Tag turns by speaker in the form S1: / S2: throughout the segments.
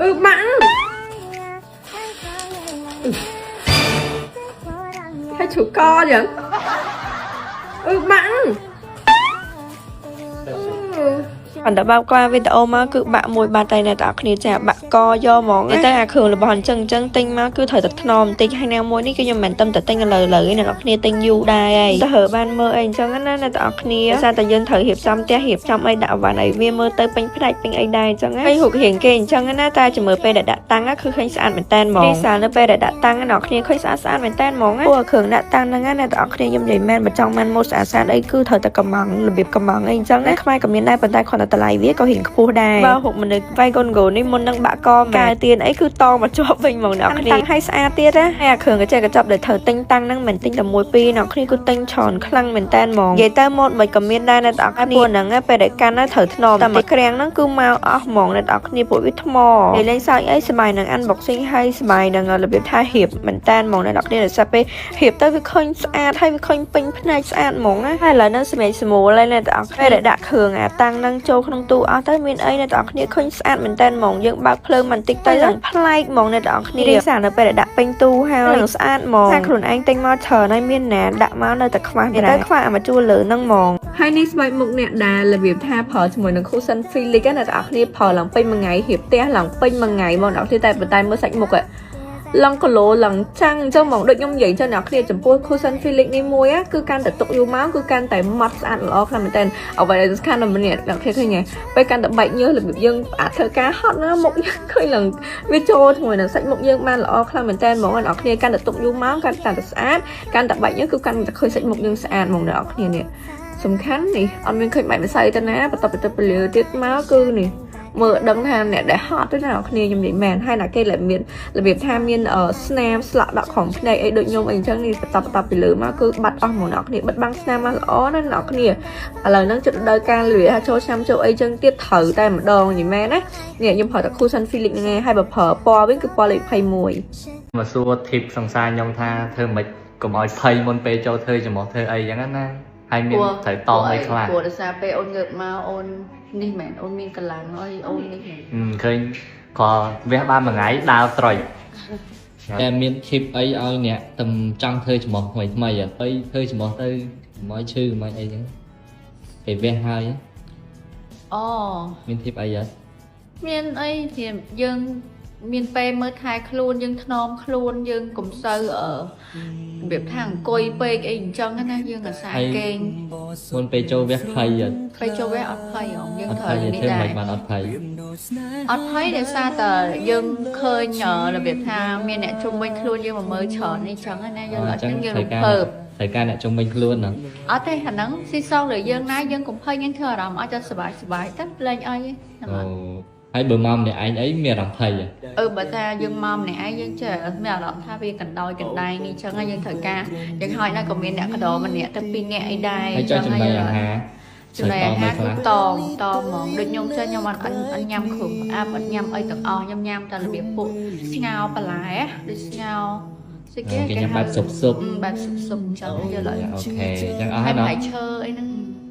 S1: អឺបាក់ហើយជ្រូកកចឹងអឺបាក់
S2: អន្តបើកក្បាលវីដេអូមកគឺបាក់មួយបាត់តែអ្នកទាំងអស់គ្នាចាបាក់កយកហ្មងតែអាគ្រឿងរបស់អញ្ចឹងអញ្ចឹងទិញមកគឺត្រូវតែថ្នមបន្តិចហើយណាមួយនេះគឺខ្ញុំមិនមែនតែទិញឥឡូវឥឡូវទេអ្នកទាំងអស់គ្នាទិញយូរដែរហើយទៅរើបានមើលអីអញ្ចឹងណាអ្នកទាំងអស់គ្នាដោយសារតែយើងត្រូវរៀបចំផ្ទះរៀបចំអីដាក់អវ៉ាន់អីវាមើលទៅពេញផ្នែកពេញអីដែរអញ្ចឹងហើយរូបរាងគេអញ្ចឹងណាតែចាំមើលពេលដែលដាក់តាំងគឺឃើញស្អាតមែនតើហ្មងនេះសារនៅពេលដែលដាក់តាំងអ្នកគ្នាឃើញស្អាតស្អាតមែនតើហ្មងពួកគ្រឿងដាក់តាំងហ្នឹងណាអ្នកទាំងអស់គ្នាខ្ញុំនិយាយមែនបើចង់បានម៉ូតស្អាតស្អាតអីគឺត្រូវតែកំងរបៀបកំងអីអញ្ចឹងណាខ្មែរក៏មានដែរប៉ុន្តែគ្រាន់តែតម្លៃវាក៏រៀងខ្ពស់ដែរបើហុកមនុស្សវាយកូនហ្គោនេះមុននឹងបាក់កកែទៀនអីគឺតមកជាប់វិញហ្មងអ្នកគ្នាតាំងឲ្យស្អាតទៀតណាហើយអាគ្រឿងកញ្ចែកកញ្ចប់ដែលត្រូវទិញតាំងហ្នឹងមិនទិញតែមួយពីរអ្នកគ្នាគឺទិញច្រើនខ្លាំងមែនតើហ្មងនិយាយទៅម៉ូតមិនក៏មានដែរអ្នកទាំងអស់គ្នាពួកហ្នឹងពេលដែលកាន់ត្រូវថ្នមតែមួយក្រាំងហ្នឹងគឺមកអស់ហ្មងអ្នកទាំងអស់គ្នាពួកវាថ្មនិយាយលេងសើចអីសប្បាយនឹង unboxing ហើយសប្បាយនឹងរបៀបថារៀបមែនតើហ្មងអ្នកទាំងអស់គ្នាដោយសារពេលរៀបទៅវាឃើញស្អាតហើយវាឃើញពេញភ្នែកស្អាតហ្មងណាហើយឥឡូវហ្នឹងសម្រាប់ស្មូលហើយអ្នកទាំងអស់គ្នាដែលដាក់គ្រឿងអាតាំងហ្នឹងចូលក្នុងទូអស់ទៅមានអីអ្នកទាំងអស់គ្នាឃើញស្អាតមែនតើហ្មងយើងបើកភ្លើងបន្តិចទៅឡើងប្លែកហ្មងអ្នកទាំងអស់គ្នារៀបសារនៅពេលដែលដាក់ពេញទូហើយនឹងស្អាតហ្មងថាខ្លួនឯងទិញមកច្រើនហើយមានណាដាក់មកនៅតែខ្វះតែខ្វះអាមកជួលលើហ្នឹងហ្មង
S1: ហើយនេះស្បែកមុខអ្នកដែលរបៀបថាប្រើជាមួយនឹង Cushion Felix ណាអ្នកទាំងអស់គ្នាប្រើឡើងពេញមួយថ្ងៃរៀបផ្ទះឡើងពេញមួយថ្ងៃមកអ្នកទាំងអស់គ្នាតែប៉ុន្តែមើលសាច់មុខឡើងគីឡូឡើងចាំងអញ្ចឹងហ្មងដូចខ្ញុំនិយាយអញ្ចឹងអ្នកគ្នាចំពោះ Cushion Felix នេះមួយគឺកាន់តែទុកយូរមកគឺកាន់តែម៉ត់ស្អាតល្អខ្លាំងមែនទែនអ្វីដែលសំខាន់ដល់ម្នាក់អ្នកគ្នាឃើញទេពេលកាន់តែបែកញើសរបៀបយើងអាចធ្វើការហត់ណាមុខយើងឃើញឡើងវាចូលជាមួយនឹងសាច់មុខយើងបានល្អខ្លាំងមែនទែនហ្មងអ្នកគ្នាកាន់តែទុកយូរមកកាន់តែស្អាតកាន់តែបែកញើសគឺកាន់តែឃើញសាច់មុខយើងស្អាតហ្មងអ្នកគ្នានេះសំខាន់នេះអត់មានឃើញបែកម្សៅទៅណាបន្ទាប់ពីទៅពលឺទៀតមកគឺនេះមើលដឹងថាអ្នកដែលហត់ទៅណាអ្នកគ្នាខ្ញុំនិយាយមែនហើយណាគេដែលមានរបៀបថាមានស្នាមស្លាក់ដក់ក្រោមភ្នែកអីដូចខ្ញុំអីអញ្ចឹងនេះបន្តបន្តពីលើមកគឺបាត់អស់ហ្មងអ្នកគ្នាបិទបាំងស្នាមមកល្អណាស់អ្នកគ្នាឥឡូវហ្នឹងជិតរដូវកាលវាថាចូលឆ្នាំចូលអីចឹងទៀតត្រូវតែម្ដងនិយាយមែនណានេះខ្ញុំប្រើតែ Cushion Felix ហ្នឹងឯងហើយបើប្រើពណ៌វិញគឺពណ៌លេខ21
S3: មកសួរ tip សង្សារខ្ញុំថាធ្វើម៉េចកុំឲ្យភ័យមុនពេលចូលធ្វើច្រមុះធ្វើអីចឹងណាហើយមានត្រូវតមអីខ្លះ
S4: ព្រោះដោយសារពេលអូនងើបមកអូននេះមែនអូនមានកម្លាំងអីអូននេះមែន
S3: ឃើញក៏វះបានមួយថ្ងៃដើរត្រុយតែមាន tip អីឲ្យអ្នកតំចង់ធ្វើច្រមុះថ្មីថ្មីអត់ទៅធ្វើច្រមុះទៅកុំឲ្យឈឺកុំឲ្យអីចឹងពេលវះហើយ
S4: អូ
S3: មាន tip អីអត់
S4: មានអីជាយើងមានពេលមើលថែខ្លួនយើងថ្នមខ្លួនយើងកុំសូវអឺរបៀបថាអង្គុយពេកអីអញ្ចឹងណាយើងអាសាគេង
S3: មុនពេលចូលវះភ័យអត់
S4: ពេលចូលវះអត់ភ័យហងយើង
S3: អត់
S4: ត្រូវ
S3: ភ័យទេធ្វើ
S4: នេះដែរ
S3: មិនបានអត់ភ័យ
S4: អត់ភ័យដោយសារតែយើងឃើញរបៀបថាមានអ្នកជុំវិញខ្លួនយើងមកមើលច្រើននេះចឹងណាយើងអត់ចឹងយើងរំភើប
S3: ត្រូវការអ្នកជុំវិញខ្លួនណា
S4: អត់ទេអាហ្នឹងស៊ីសងលើយើងណាយើងកុំភ័យយើងធ្វើអារម្មណ៍ឲ្យតែសុបាយសុបាយទៅលេងអីហ្នឹង
S3: អូហើយបើមកម្នាក់ឯងអីមានអារម្មណ៍ភ័យហ៎
S4: អឺបើថាយើងមកម្នាក់ឯងយើងចេះមានអារម្មណ៍ថាវាកណ្ដោយកណ្ដែងនេះចឹងហើយយើងត្រូវការយើងហើយណាក៏មានអ្នកកដោម្នាក់ទៅពីរនាក់អីដែរ
S3: ហើយចុះចំណីអាហារ
S4: ចំណីអាហារគឺតមតមហ្មងដូចខ្ញុំចេះខ្ញុំអត់អត់ញ៉ាំគ្រឿងផ្អាប់អត់ញ៉ាំអីទាំងអស់ខ្ញុំញ៉ាំតែរបៀបពួកស្ងោរបន្លែដូចស្ងោរស្អីគេ
S3: គេញ៉ាំបែបស៊ុបស៊ុប
S4: បែបស៊ុបស៊ុបអញ្ចឹងយល់ហើយ
S3: OK អញ្ចឹងអស់ហើយណោះ
S4: ផ្លែឈើអីហ្នឹង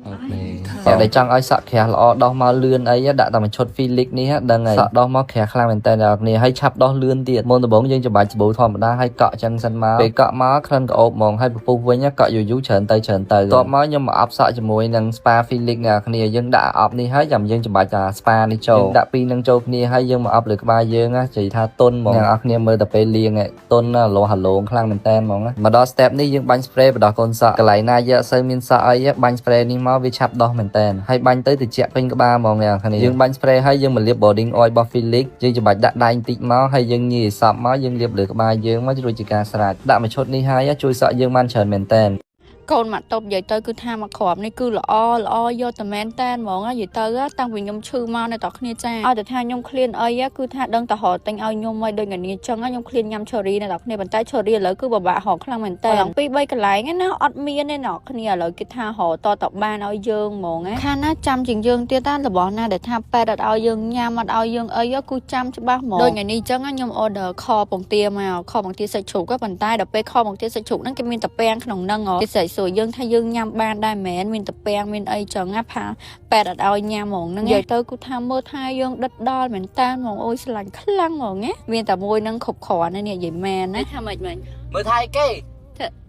S3: OK អ្នកដែលចង់ឲ្យសក់ក្រាស់ល្អដោះមកលឿនអីដាក់តែមួយឈុត Felix នេះដឹងហើយសក់ដោះមកក្រាស់ខ្លាំងមែនតើអ្នកនរហើយឆាប់ដោះលឿនទៀតមុនដំបូងយើងច្បាច់សាប៊ូធម្មតាហើយកក់ចឹងសិនមកពេលកក់មកក្លិនក្អូបហ្មងហើយពពុះវិញកក់យូរយូរច្រើនទៅច្រើនទៅតបមកខ្ញុំមកអប់សក់ជាមួយនឹង Spa Felix អ្នកនរយើងដាក់អប់នេះហើយចាំយើងច្បាច់តា Spa នេះចូលដាក់ពីរនឹងចូលគ្នាហើយយើងមកអប់លើក្បាលយើងណានិយាយថាតុនហ្មងអ្នកនរគ្នាមើលតែពេលលាងតុនណាលោះហឡងខ្លាំងមែនតើហ្មងមកដល់ step នេះយើងបាញ់ spray បដោះកូនសក់កន្លែងណាយកអត់សូវមានសក់អីបាញ់ spray នេះមកវាឆាប់ដោះមែនតើហើយបាញ់ទៅត្រជាក់ពេញក្បាលហ្មងអ្នកនរគ្នាយើងបាញ់ spray ហើយយើងមកលាប body oil របស់ Felix យើងច្បាច់ដាក់ដៃបន្តិចមកហើយយើងញីឲ្យសប់មកយើងលាបលើក្បាលយើងមករួចជាការស្រេចដាក់មួយឈុតនេះហើយជួយសក់យើងបានច្រើនមែនតើ
S4: កូនម៉ាក់តបនិយាយទៅគឺថាមកគ្រាប់នេះគឺល្អល្អយកតែមែនតែនហ្មងនិយាយទៅតាំងពីខ្ញុំឈឺមកនៅតគ្នាចាឲ្យតែថាខ្ញុំឃ្លានអីគឺថាដឹងតែរកទិញឲ្យខ្ញុំឲ្យដូចថ្ងៃនេះចឹងខ្ញុំឃ្លានញ៉ាំ cherry នៅតគ្នាប៉ុន្តែ cherry ឥឡូវគឺពិបាករកខ្លាំងមែនតើឡើងពីរបីកន្លែងណាអត់មានទេអ្នកគ្នាឥឡូវគេថារកតតបានឲ្យយើងហ្មងខាណាចាំជាងយើងទៀតតារបស់ណាដែលថាពេទ្យអត់ឲ្យយើងញ៉ាំអត់ឲ្យយើងអីគឺចាំច្បាស់ហ្មងដូចថ្ងៃនេះចឹងខ្ញុំ order ខពងទាមកខពងទាសាច់ជ្រូកប៉ុន្តែដល់ពេលខពងទាសាច់ជ្រូកហ្នឹងគេមានតាពាំងក្នុងហ្នឹងគេស្រែកសួ សួរយើងថាយើងញ៉ាំបានដែរមែនមានតាពាំងមានអីចឹងណាផាប៉ែតអត់ឲ្យញ៉ាំហ្មងហ្នឹងនិយាយទៅគឺថាមើលថែយើងដិតដល់មែនតាហ្មងអូយស្រឡាញ់ខ្លាំងហ្មងណាមានតែមួយហ្នឹងគ្រប់គ្រាន់ណានេះនិយាយមែនណាថាម៉េចមែន
S3: មើលថៃគេ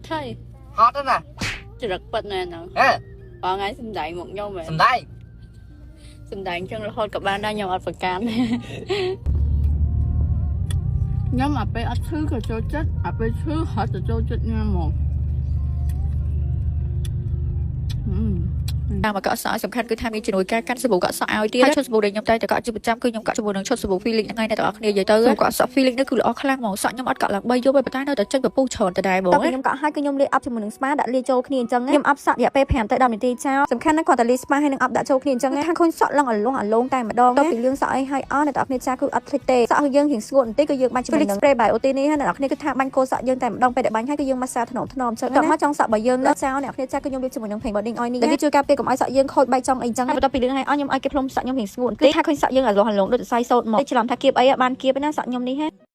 S4: ថៃ
S3: ហត់ណាស់
S4: ចរិតប៉ិតណែហ្នឹង
S3: ហ៎
S4: បងថ្ងៃសំដែងមកខ្ញុំមែន
S3: សំដែង
S4: សំដែងចឹងរហូតក៏បានដែរខ្ញុំអត់ប្រកាន់
S1: ខ្ញុំអាពេលអត់ឈឺក៏ចូលចិត្តអាពេលឈឺហត់ទៅចូលចិត្តញ៉ាំហ្មង
S4: តាមមកកក់សក់សំខាន់គឺថាមានជំនួយការកាន់សាប៊ូកក់សក់ឲ្យទៀតហើយឈុតសាប៊ូដែលខ្ញុំតែតែកក់ជាប្រចាំគឺខ្ញុំកក់ជាមួយនឹងឈុតសាប៊ូ Feeling ហ្នឹងឯងអ្នកទាំងអស់គ្នានិយាយទៅកក់សក់ Feeling នេះគឺល្អខ្លាំងហ្មងសក់ខ្ញុំអត់កក់ឡើង3យប់ទេប៉ុន្តែនៅតែចេញពពុះច្រើនដដែលហ្មង
S2: តើខ្ញុំកក់ហើយគឺខ្ញុំលាយអប់ជាមួយនឹងស្មាដាក់លាយចូលគ្នាអញ្ចឹងខ្ញុំអប់សក់រយៈពេល5ទៅ10នាទីចោលសំខាន់ណាស់គ្រាន់តែលាយស្មាហើយនឹងអប់ដាក់ចូលគ្នាអញ្ចឹងខាងឃើញសក់ឡើងអលងអលងតែម្ដងតទៅពីលាងសក់អីហើយអស់អ្នកទាំងអស់គ្នាចាគឺអត់ភ្លេចទេសក់ឲ្យយើងរៀងស្ងួតបន្តិចគឺយើងបាញ់ជាមួយនឹង spray Biotin នេះហើយអ្នកទាំងអស់គ្នាគឺថាបាញ់គោលសក់យើងតែម្ដងពេលដែលបាញ់ហើយគឺយើងម៉ាស្សាថ្នមថ្នមអញ្ចឹងតមកចង់សក់របស់យើងលើចោលអ្នកគ្នាចាគឺខ្ញុំលាបជាមួយនឹង Pink Bonding Oil នេះដែលវាជួយការពារកុំឲ្យសក់យើងខូចបែកចង់អីអញ្ចឹងបន្ទាប់ពីលាងហើយអស់ខ្ញុំឲ្យគេផ្លុំសក់ខ្ញុំរៀងស្ងួតគឺថាឃើញសក់យើងអលងអលងដូចសរសៃសូត្រមកច្រឡំថាគៀបអីបានគៀបណាសក់ខ្ញុំនេះហ៎។